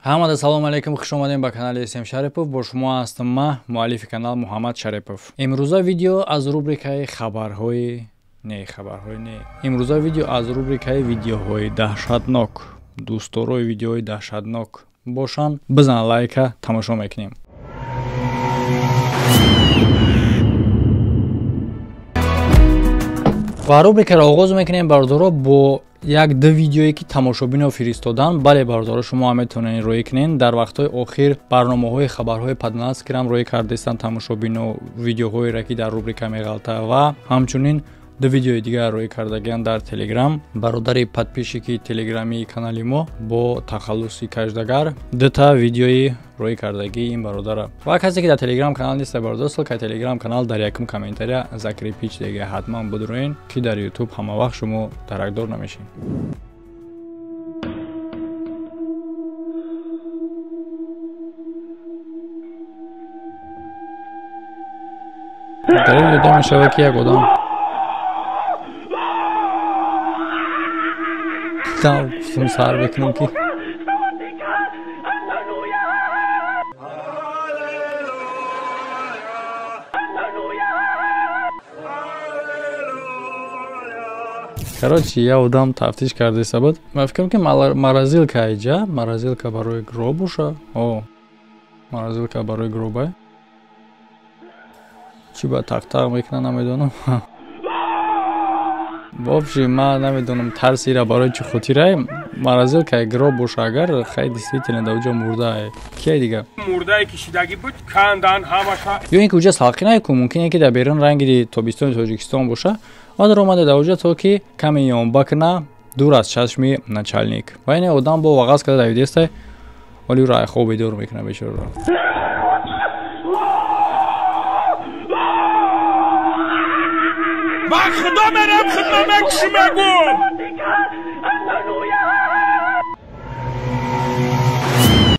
Ҳамада салом алейкум, хуш омадем ба канали СМ Шарипов. Бо шумо ҳастам ман, муаллифи канал Муҳаммад Шарипов. Имрӯза видео аз рубрикаи хабарҳои не, хабарҳои не. Имрӯза видео аз рубрикаи видеоҳои даҳшатнок. Дӯстдорои видеоҳои даҳшатнок бошанд, бизан лайка, тамошо мекунем. Ва рубрикаро оғоз мекунем, бародаро, бо як ду видеое ки тамошобино фиристодан. Бале, бародаро, шумо ҳам метавонед роӣ кунед. Дар вақтҳои охир барномаҳои хабарҳои паднаскирам роӣ кардастанд тамошобино видеоҳоеро ки дар рубрика меғалта, ва ҳамчунин ду видеои дигар роӣ кардагианд дар Телеграм. Бародари подписчики телеграмии канали мо бо тахаллуси Каждагар дута видеои роӣ кардагии ин бародара. Ва касе ки дар Телеграм канал нест, бародар, ссылкаи Телеграм канал дар якум комментария закрепить дега, ҳатман бидроен, ки дар Ютуб ҳама вақт шумо даракдор намешед. Дар ин дида мешавад, ки як одам гуфтум сар мекунем, ки короче, я одам тафтиш кардаиста буд. Ман фикрам, ки морозилка иҷа, морозилка барои гроб боша. О, морозилка барои гроба. Чӣ ба тақтақ мекунад, намедонам. Вообще, ман намедонам тарсира барои чӣ хотирае. Морозилкаи гроб боша агар, хай, действительно дар уҷо мурдае. Кия дига? Мурдае кишидагӣ буд, кандан ҳамаша. Ё ин ки уҷа салқинае ку, мумкине ки дар берун ранги тобистони Тоҷикистон боша ва даромада дар уҷа, то ки каме ёнба куна дур аз чашми начальник. Ва ине одам бо вағаз карда давидестай, вале ӯро ай хоб бедор мекунад бечораро. Ба худо мерам, худо мекуши, мегум.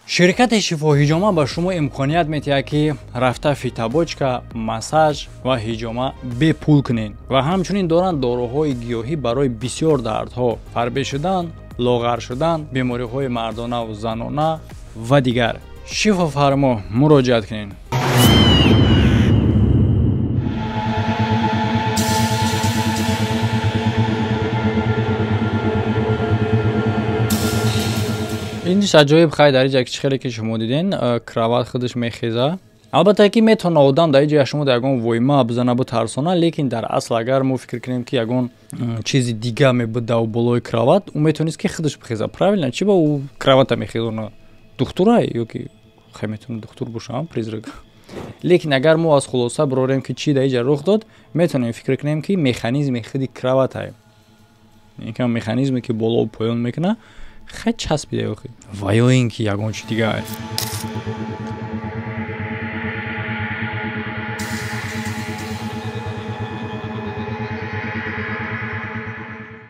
Ширкати Шифоҳиҷома ба шумо имконият медиҳад, ки рафта фитобочка, массаж ва ҳиҷома бепул кунед. Ва ҳамчунин доранд доруҳои гиёҳӣ барои бисёр дардҳо: фарбе шудан, лоғар шудан, бемориҳои мардонаву занона ва дигар. Шифофармо, муроҷиат кунед. Иниш аҷоиб. Хай, дар иҷа чӣ хеле ки шумо диден, кровать худаш мехеза. Албатта ки метавона одам дар иҷа шумо дар ягон войма бизана, бутарсона, лекин дар асл агар мо фикр кунем, ки ягон чизи дига мебуд дар болои кровать, ӯ метавонист ки худаш бихеза, правильно? Чӣ ба ӯ кровата мехезона? Духтура ё ки хай метавона духтур боша, призрак. Лекин агар мо аз хулоса бирорем, ки чӣ дар иҷа рух дод, метавонем фикр кунем, ки механизми худи кроватае, механизме ки болову поён мекуна, хай часпида охи, ва ё ин ки ягон чи дигар.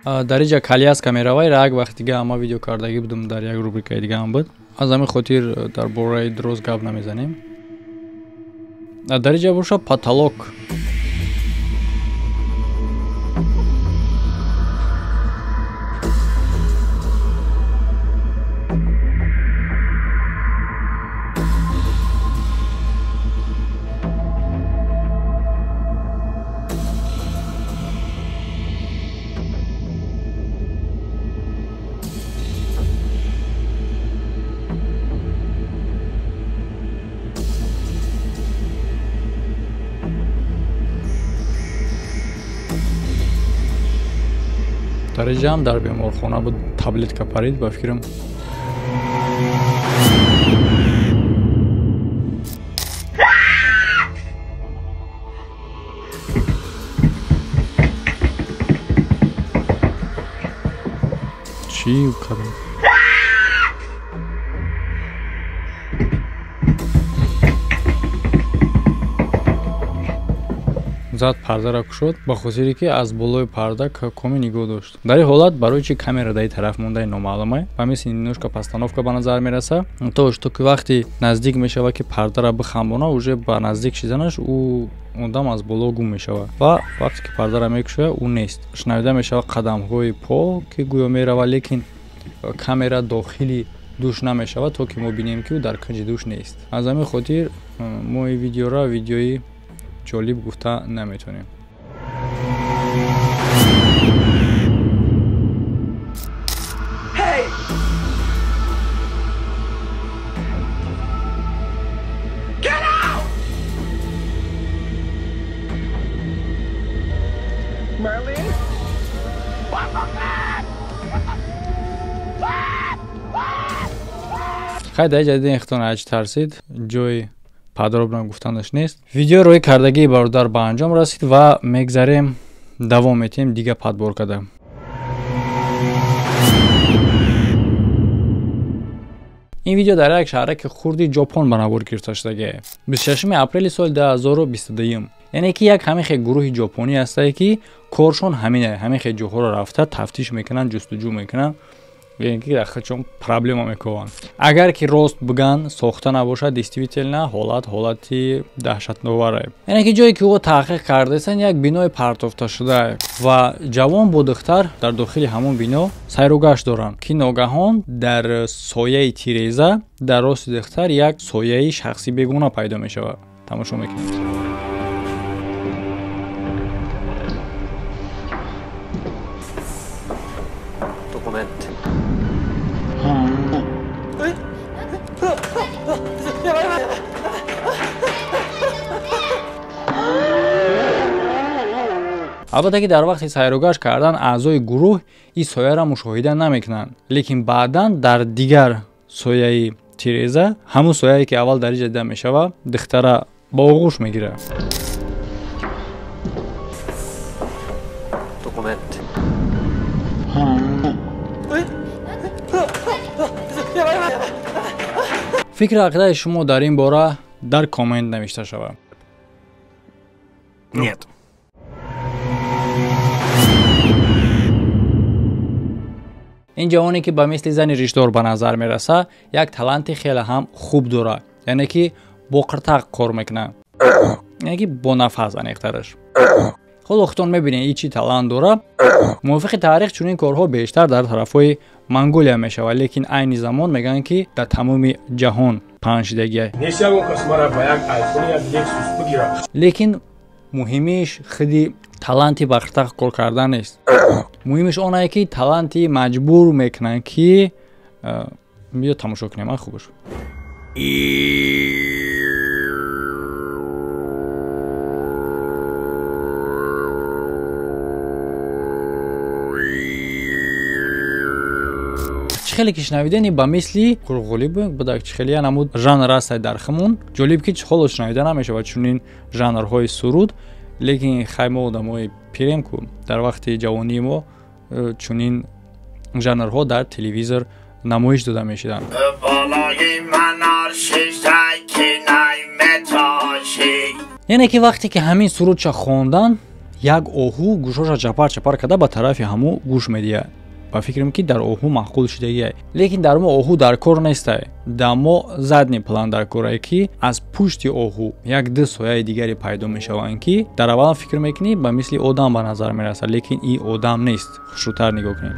Дар иҷа коляска мерава. Ира як вақт дига ама видео кардагӣ будум, дар як рубрикаи дигаам буд, аз ҳамин хотир дар бораи дроз гап намезанем. Дар иҷа боша потолок. Дар иҷаам дар беморхона буд, таблетка парид, ба фикрам. Чӣ кардам? Зад пардаро кушод, ба хотире ки аз болои парда коми нигоҳ дошт. Дар ин ҳолат барои чи камера дар ин тараф мондаи номаълума, ба мисли немножко постановка ба назар мераса, то что ки вақти наздик мешавад, ки пардара бихамбона, уже ба наздик шиданаш ӯ одам аз боло гум мешавад, ва вақте ки пардара мекушояд, ӯ нест. Шунавида мешавад қадамҳои по, ки гӯё меравад, лекин камера дохили душ намешавад, то ки мо бинем, ки ӯ дар кунҷи душ нест. Аз ҳамин хотир мо ин видеоро видеои ҷолиб гуфта наметавонем. Хай, дар ҷадида ихтон аҷ тарсид, ҷои подробно гуфтанаш нест. Видео рӯи кардагии бародар ба анҷом расид ва мегзарем, давом метиҳем дига подборкада. Ин видео дар як шаҳраки хурди Ҷопон ба навор гирифта шудагиа. 26 апрели соли 2022. Яъне ки як ҳамин хел гурӯҳи ҷопонӣ ҳастае, ки коршон ҳамине, ҳамин хел ҷоҳоро рафта тафтиш мекунанд, ҷустуҷӯ мекунанд, яъне ки дар худшон проблема мекунанд. Агар ки рост биган, сохта набошад, действительно ҳолат ҳолати даҳшатноваре. Яъне ки ҷое ки ӯ таҳқиқ кардаистанд, як бинои партофташуда ва ҷавон бо духтар дар дохили ҳамон бино сайру гашт доранд, ки ногаҳон дар сояи тиреза дар рости духтар як сояи шахси бегуна пайдо мешавад. Тамошо мекунем. Албатта ки дар вақти сайругашт кардан аъзои гурӯҳ ин сояро мушоҳида намекунанд, лекин баъдан дар дигар сояи тиреза ҳамун сояе ки аввал дар иҷа дида мешавад, духтара ба оғӯш мегирад. Фикри ақидаи шумо дар ин бора дар коммент навишта шавад. Нет. Ин ҷавоне ки ба мисли зани ришдор ба назар мераса, як таланти хеле ҳам хуб дорад, яъне ки бо қиртақ кор мекунад, яъне ки бо нафас аниқтараш. Ҳоло худтон мебинед ин чӣ талант дорад. Мувофиқи таърих чунин корҳо бештар дар тарафҳои Монголия мешавад, лекин айни замон мегӯянд, ки дар тамоми ҷаҳон паҳн шудагиа. Лекин муҳимиш худи таланти ба қиртақ кор кардан нест. Муҳимиш он ае, ки таланти маҷбур мекунанд, ки биё тамошо кунем, хубаш. Чӣ хеле ки шунавидани ба мисли қурғулӣ будак, чӣ хеле намуд жанр ҳастай дар химун. Ҷолиб ки ҳоло шунавида намешавад чунин жанрҳои суруд, лекин хай мо одамои пирем ку, дар вақти ҷавонии мо чунин жанрҳо дар телевизор намоиш дода мешуданд. Яъне ки вақте ки ҳамин сурудча хондан, як оҳу гӯшоша чапар чапар карда ба тарафи ҳаму гӯш медиҳад. Ба фикрам ки дар оҳу маъқул шудагиай, лекин дар мо оҳу дар кор нестай. Дар мо задний план дар корае, ки аз пушти оҳу як ду сояи дигаре пайдо мешаванд, ки дар аввал фикр мекунӣ ба мисли одам ба назар мерасад, лекин ин одам нест. Хушрӯтар нигоҳ кунед.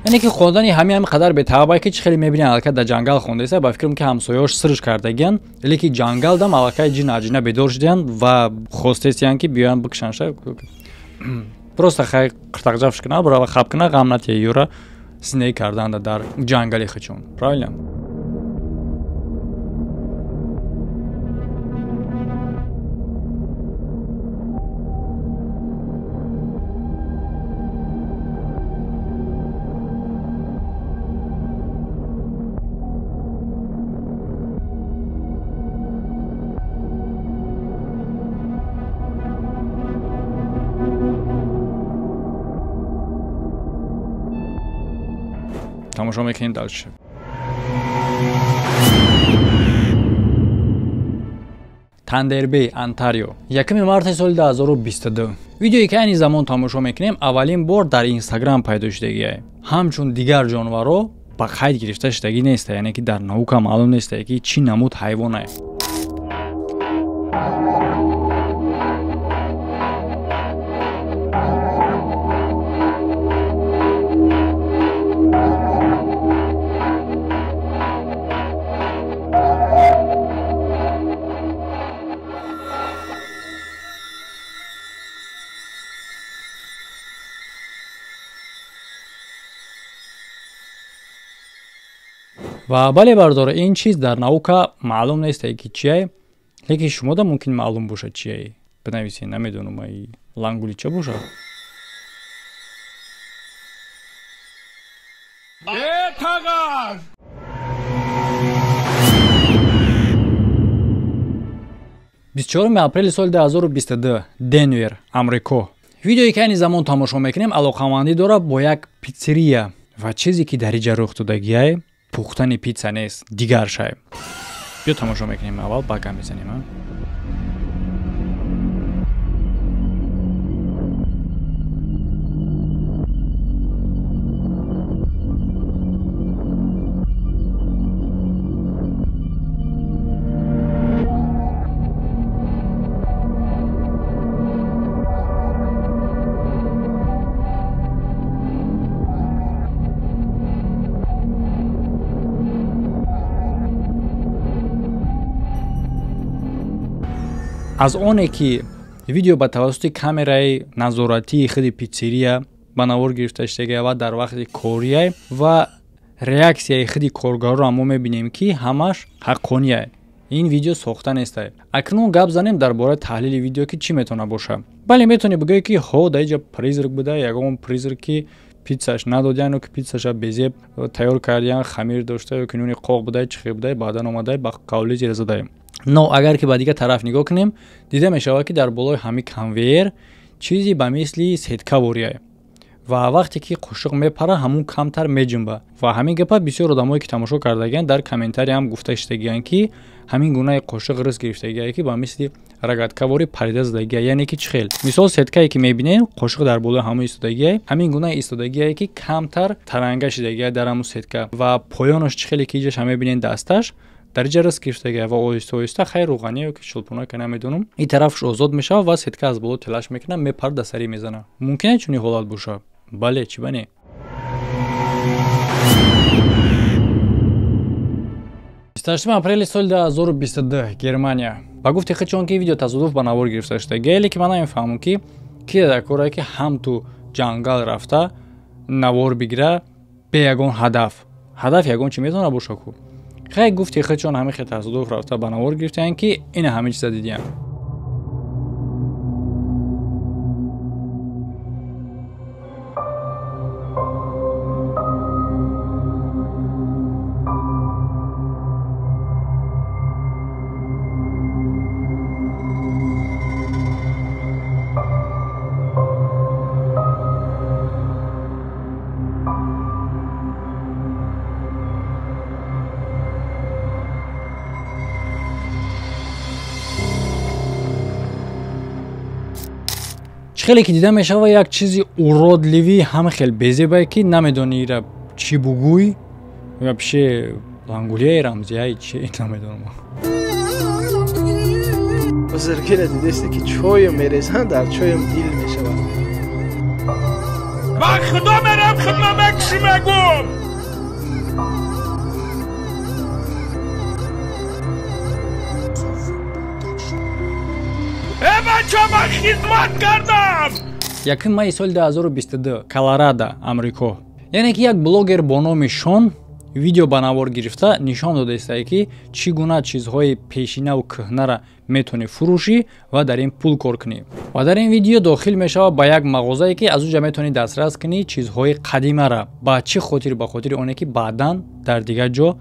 Яъне ки хондани ҳамин ҳам қадар бетаъабае, ки чӣ хеле мебинед, аллакай дар ҷангал хондаеста. Ба фикрам ки ҳамсояҳош сирш кардагиянд, лекин ҷангалдам аллакай ҷин аҷина бедор шудаянд ва хостестиянд, ки биёянд бикушанша. Просто хай қиртақҷафш куна, бурава хаб куна, ғам натия юра зиндагӣ карданда дар ҷангали хичон. Правильно? Тамошо мекунем дальше. Тандербей, Онтарио, 1 марти соли 2022. Видеое ки айни замон тамошо мекунем, аввалин бор дар Инстаграм пайдо шудагиай. Ҳамчун дигар ҷонварҳо ба қайд гирифта шудагӣ нест, яъне ки дар наука маълум нест, ки чӣ намуд ҳайвонае. Ва бале бардор, ин чиз дар наука маълум нест, ки чие, лекин шумода мумкин маълум бошад чие. Бинависед, намедонам, ай лангули ча бошад. Э, тагар! 24 апрели соли 2022, Денвер, Амрико. Видеое ки айни замон тамошо мекунем, алоқамандӣ дорад бо як питсерия ва чизе ки дар инҷа рух додагиай пухтани питса нест, дигар шай. Биё тамошо мекунем, аввал бака мезанем, а? Аз оне ки видео ба тавассути камераи назоратии худи питсерия ба навор гирифта шудагия ва дар вақти кория ва реаксияи худи коргарро мо мебинем, ки ҳамаш ҳаққония. Ин видео сохта нестай. Акнун гап занем дар бораи таҳлили видео, ки чӣ метавона бошад. Бале, метавонӣ бигӯӣ, ки ҳо, дар инҷа призрак буда, ягон призрак, ки питсаш надодиян ё ки питсаша безеб тайёр кардиян, хамир дошта ё ки нуни қоқ буда, чӣ хел буда, баъдан омада ба қавли зира задаем. Но агар ки ба дигар тараф нигоҳ кунем, дида мешавад, ки дар болои ҳамин конвейер чизе ба мисли сетка вория ва вақте ки қошуқ мепара, ҳамун камтар меҷунба. Ва ҳамин гапа бисёр одамое ки тамошо кардагиянд, дар комментария ҳам гуфта шудагиянд, ки ҳамин гунаи қошуқ рис гирифтагие, ки ба мисли рогаткаворӣ парида задагия. Яъне ки чӣ хел, мисол, сеткае ки мебинем, қошуқ дар болои ҳамун истодагие, ҳамин гунаи истодагие, ки камтар таранга шудагия дар ҳамун сетка ва поёнаш чӣ хеле ки иҷаша мебинем, дасташ дар иҷа рис гирифтагия ва оҳиста оҳиста хайр рӯғанӣ ё ки чулпуна ка намедонам, ин тарафш озод мешавад ва сетка аз боло телаш мекунад, мепарад, да сари мезанад. Мумкин чунин ҳолат бошад? Бале, чӣ ба не. 28 апрели соли 2022, Германия. Ба гуфти худшон ки видео тасодуф ба навор гирифта шудагия, лекин ман намефаҳмам, ки ки дар корае, ки ҳам ту ҷангал рафта навор бигира бе ягон ҳадаф. Ҳадаф ягон чӣ метавона боша ку? Хай, гуфти худшон ҳамин хел тасодуф рафта ба навор гирифтаянд, ки ина ҳамин чиза дидиям. Чӣ хеле ки дида мешавад, як чизи уродливӣ, ҳама хел безебае, ки намедонӣ ира чӣ бугӯй. Вообще лангулияи рамзияи чи намедонам. Бузургиро дидесте, ки чою мерезанд, дар чоям дил мешавад. Ба худо мерам, хидма мекуши мегум. Э, бача, ман хизмат кардам. 1 майи соли 2022, Колорадо, Амрико. Яъне ки як блогер бо номи Шон видео ба навор гирифта нишон додаистае, ки чӣ гуна чизҳои пешинаву кӯҳнара метавонӣ фурӯшӣ ва дар ин пул кор кунӣ. Ва дар ин видео дохил мешавад ба як мағозае, ки аз он ҷа метавонӣ дастрас кунӣ чизҳои қадимара. Ба чӣ хотир? Ба хотири оне ки баъдан дар дигар ҷо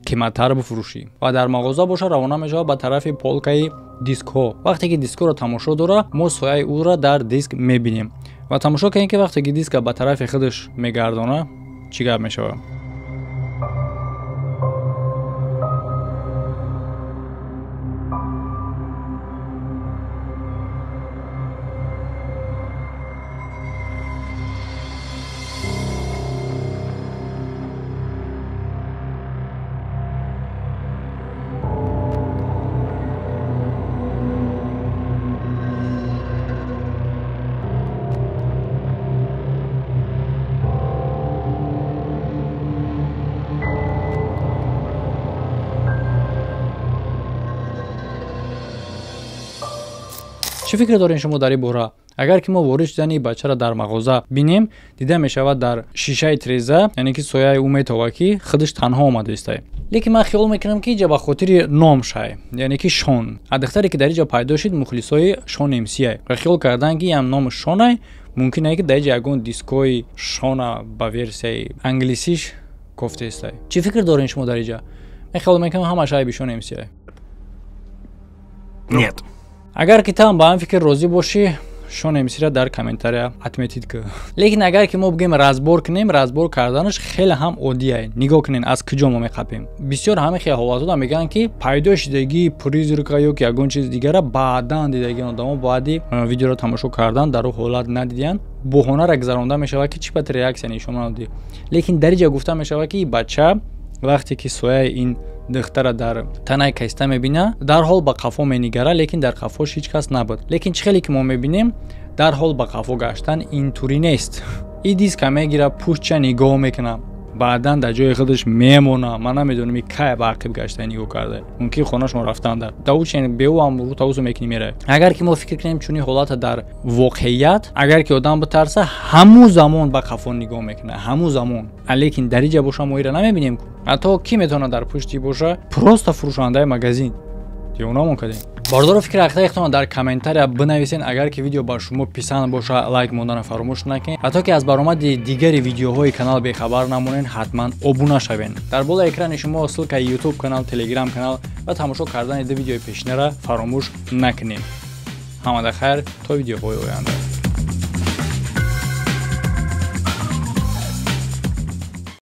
қиматтар бифурӯшӣ. Ва дар мағоза боша, равона мешавад ба тарафи полкаи дискҳо. Вақте ки дискҳоро тамошо дора, мо сояи ӯро дар диск мебинем ва тамошо кунем, ки вақте ки диска ба тарафи худаш мегардона, чӣ гап мешавад. Чӣ фикр дорем шумо дар ин бора? Агар ки мо ворид шудани бачаро дар мағоза бинем, дида мешавад дар шишаи треза, яъне ки сояи ӯ метова, ки худаш танҳо омада истае. Лекин ман хиёл мекунам, ки иҷа ба хотири ном шай, яъне ки Шон. А духтаре ки дар иҷа пайдо шуд, мухлисои Шон МСай ва хиёл кардан, ки ям номи Шонай. Мумкин ае, ки дар иҷа ягон дискои Шона ба версияи англисиш кофтаистай. Чӣ фикр дорем шумо дар иҷа? Ман хиёл мекунам, ҳамаш айби Шон МСай. Нет. Агар ки там ба ҳам фикр розӣ бошӣ, Шон МСра дар комментария отметить ки. Лекин агар ки мо бигӯем разбор кунем, разбор карданаш хеле ҳам оддие. Нигоҳ кунед, аз куҷо мо меқапем. Бисёр ҳамин хел ҳолатҳо мегӯянд, ки пайдо шудагии призрака ё ки ягон чизи дигара баъдан дидагиан одамо, баъди видеоро тамошо кардан дар ӯ ҳолат надидиянд. Буҳонара гузаронда мешавад, ки чӣ бат реаксия нишон надодӣ. Лекин дар иҷа гуфта мешавад, ки бача вақте ки сояи ин духтара дар танаи кайста мебина, дарҳол ба қафо менигара, лекин дар қафош ҳеҷ кас набуд. Лекин чӣ хеле ки мо мебинем, дарҳол ба қафо гаштан интурӣ нест. И диска мегира, пуштча нигоҳ мекуна, баъдан дар ҷои худаш мемона. Ман намедонам, кай ба ақиб гашта нигоҳ карда, мумкин хонашон рафтанда даучен беу ҳам рутаусу мекунӣ, меравӣ. Агар ки мо фикр кунем, чунин ҳолата дар воқеият, агар ки одам битарса, ҳамун замон ба қафо нигоҳ мекунад, ҳамун замон. Лекин дар иҷа боша, мо ира намебинем ку. Ҳатто кӣ метавонад дар пушти боша? Просто фурӯшандаи магазин. Девонамон кардем. Бардоро, фикри ақидаи дар комментария бинависен. Агар ки видео ба шумо писанд боша, лайк мондана фаромӯш накунед ва то ки аз баромади дигари видеоҳои канал бехабар намонед, ҳатман обуна шавед. Дар болои экрани шумо ссылкаи Ютуб канал, Телеграм канал ва тамошо кардани ду видеои пешинара фаромӯш накунед. Ҳамада хайр, то видеоҳои оянда.